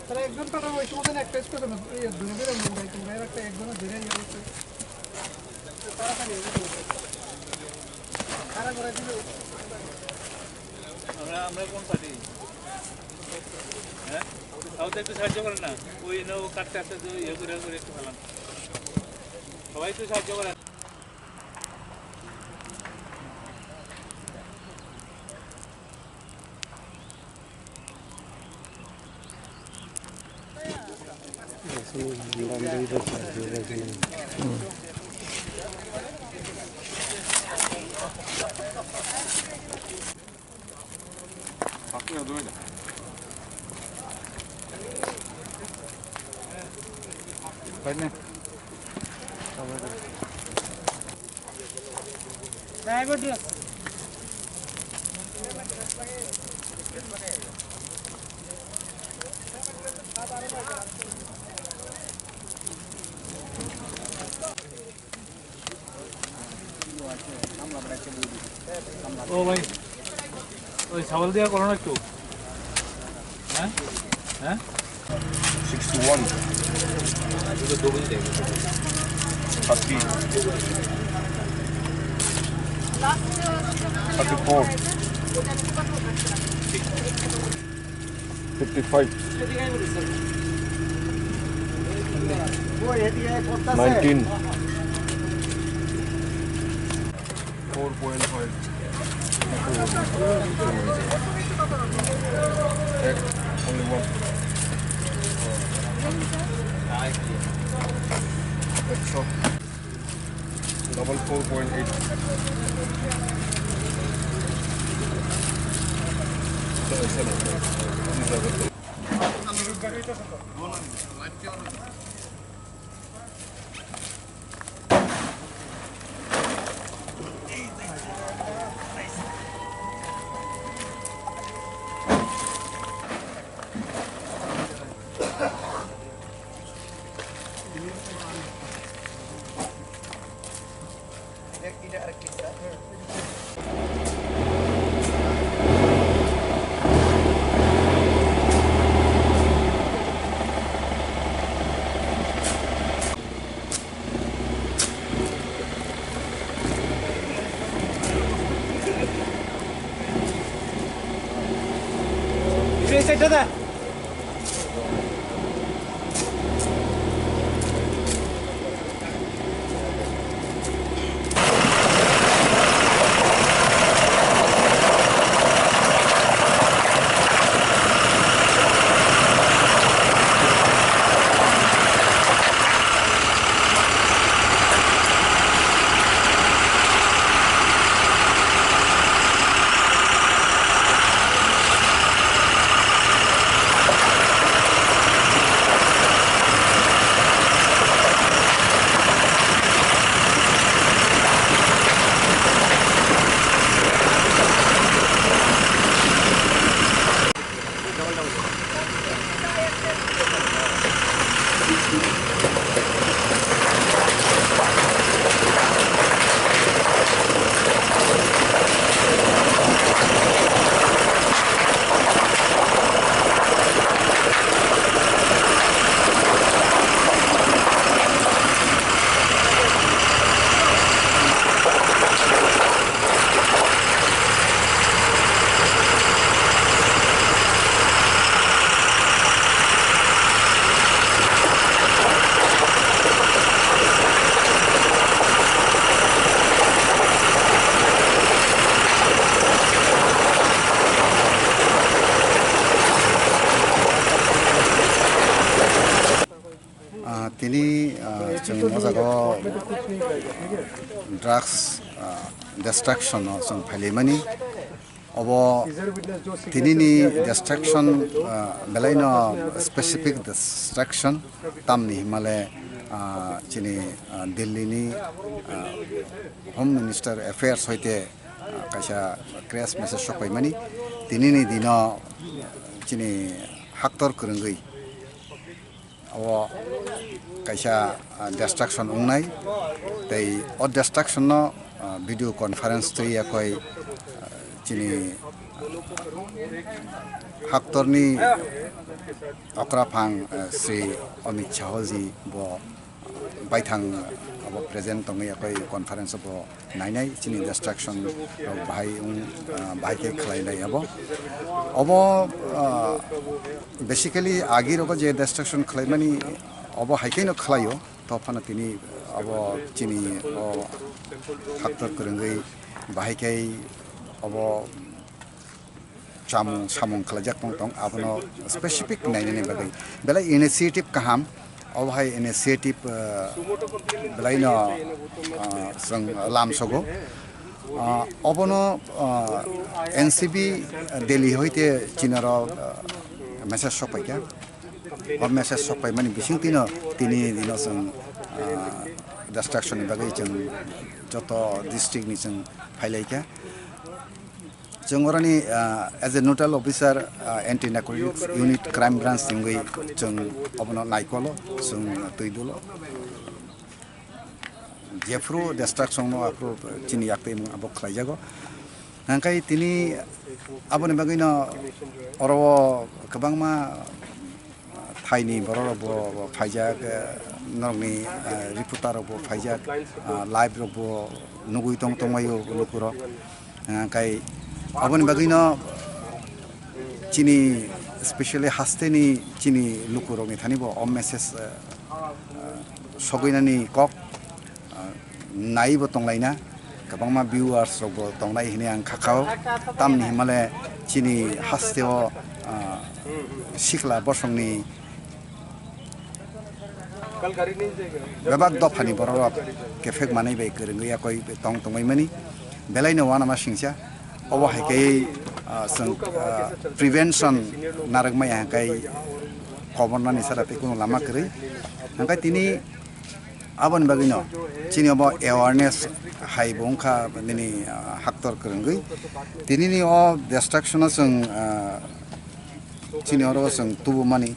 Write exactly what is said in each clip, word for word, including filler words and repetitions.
তারা একজন তারা ওই সময় একটা স্পেস করে দুই বেলা মুম্বাই টুম্বাই একটা একজনের ধরে ইয়ে করছে। তারা করে দিল। আমরা আমরা কোন পার্টি? হ্যাঁ, তাও তো একটু সাহায্য করেন না। ওই এনে ও কাটতে আসতে তো ইয়ে করে করে একটু ভালো। সবাই একটু সাহায্য করেন। ও ভাই, ওই ছাগল দিয়া করো না একটু। হ্যাঁ? হ্যাঁ? Sixty-one. Thirty. Thirty-four. Fifty-five. Nineteen. Four point five. Only one. Extra. Double four point eight. drugs, ah, destruction no chwng phailaimani. Obo tinini destruction, ah, belaino specific destruction tamni himale, ah, chini, ah, Delhi ni, ah, Home Minister Affairs hoite, ah, kaisa press message sokpaimani. Tinini dino chini haktor kwrwngwi o kaisa, ah, destruction wngnai, tei o destruction no, ah, video conference twi yakoi, ah, chini haktorni okraphang, ah, Sri Amit Shah ji bo baithang abo present tongwi yakoi conference bo nainai chini destruction rok bahai wng, ah, bahai khe khlai lai abo. Obo, ah, basically agi rogo je destruction khlaimani obo hai khe no khlaio, to phano tini abo chini o haktor kwrwngwi bahai khe obo chamung samung khlaijak tong tong, abono specific nainani bagwi belai initiative kaham, obo hai initiative, ah, belaino, ah, chwng lamsogo. Ah, obono, ah, N C B Delhi hoite chinaro, ah, message sokpaikha. O message sokpaimani bisingtwino tini dino chwng, ah, destruction ni bagwi chwng joto district ni chwng phailaikha. Chwng oroni, ah, as a nodal officer, ah, anti narcotics unit crime branch ni wngwi chwng obono naikolo, chwng twi dulo. Jephru destruction no aphru chini yaktwi mung abo khlaijago. Hangkai tini aboni bagwino oro kwbangma thaini borok rok bo, bo phaijak, eh, norokni, eh, reporter rok bo phaijak, ah, live rok bo nugwi tong tongmaio lukurok. Ah, kai aboni bagwino chini specially hasteni chini lukurokni thani bo o message, eh, ah, sogwinani kok. Ah, naibo tonglaina, kwbangma viewers rokbo tongnai hinwi ang khakao. Tamni himale chini hasteo, ah, sikla bosongni bebak dophani bororok kephek manwi bai kwrwngwi yakoi tong tongwi mani. Belaino uanama singcha. Obo hai khe, ah, chwng, ah, prevention narwkmaya hwnkhe kobornani sara tei kunu lama kwrwi. Hwnkhe tini Aboni bagwino chini obo awareness hai bo wngkha nini, ah, haktor kwrwngwi. Tinini o destruction-o chwng, ah, chini oro chwng tubumani,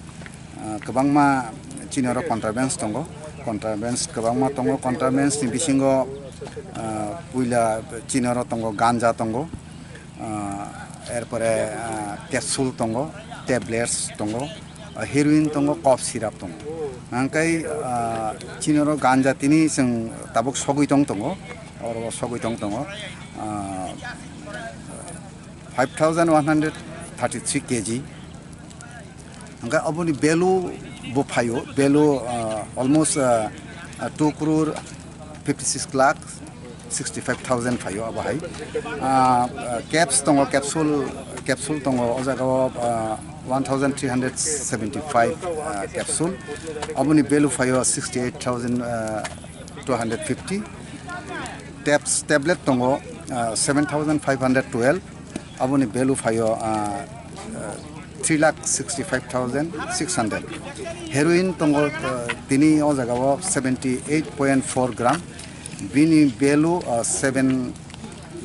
ah, kwbangma chini oro contraband tongo. Contraband kwbangma tongo. Contraband ni bisingo, ah, puila chini oro tongo, ganja tongo. Ah, erpore, ah, capsule tongo, tablets tongo, ah, heroin tongo, cough syrup tongo. Hwnkhe, ah, chini oro ganja tini chwng tabuk sogwi tong tongo, oro sogwi tong tongo, ah, five thousand one hundred thirty-three K G. Hwnkhe oboni value bo phaio, value, ah, almost, ah, ah, two crore fifty six lakh sixty five thousand phaio abo hai. Ah, ah, caps tongo, capsule, capsule tongo o jaga o, ah, one thousand three hundred seventy five, ah, capsule. Oboni value phaio sixty eight thousand, ah, two hundred fifty. Tabs, tablet tongo, ah, seven thousand five hundred twelve. Aboni value phaio, ah, ah, three lakh sixty five thousand six hundred. Heroin tongo, ah, tini o jaga o seventy eight point four gram. Bini value, ah, seven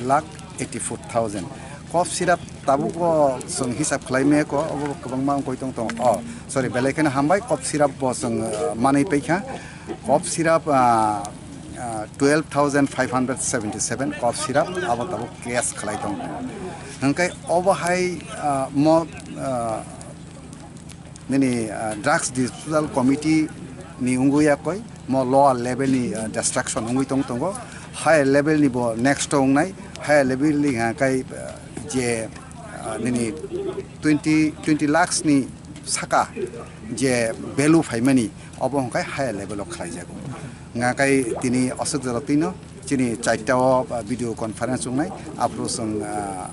lakh eighty four thousand. Cough syrup tabuk o chwng hisab khlai me ko, obo kwbangma wngwi tong tong. Oh, sorry, belai kheno hambai, cough syrup bo chwng, ah, manwi paikha. Cough syrup, ah, ah, twelve thousand five hundred seventy seven cough syrup abo tabuk case khlai tong. Hwnkhe obo hai, ah, mo, ah, nini, ah, drugs disposal committee ni wngwi yakoi mo lower level ni, ah, destruction wngwi tong tongo. Higher level ni bo next o wngnai, higher level ni hwnkhe, ah, je, ah, nini twenty, twenty lakhs ni saka je value phaimani, obo hwnkhe higher level o khlaijago. Hwnkhe tini aswk jora twino chini charta o, ah, video conference wngnai, aphuru chwng, ah,